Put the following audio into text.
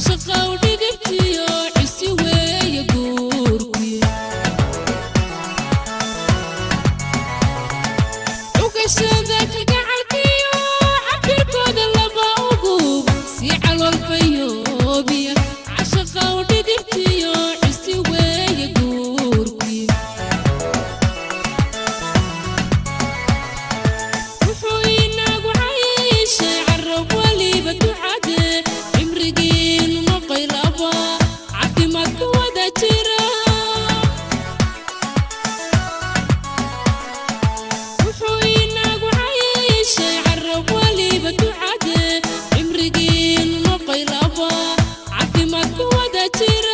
Cashaqa u dhidibtiyo cisi weeye guurkuye. Cugashada kalgacalkiyo cabirkooda laba ugub sii caloolfayoobiya. Cashaqa u dhidibtiyo cisi weeye guurkuye. Wuxuu inagu cayishay carab weliba ducade, cimrigiinu noqoy laba caafimaad ku wada jira. Wuxuu inagu cayishay carab weliba ducade, cimrigiinu noqoy laba caafimaad ku wada jira.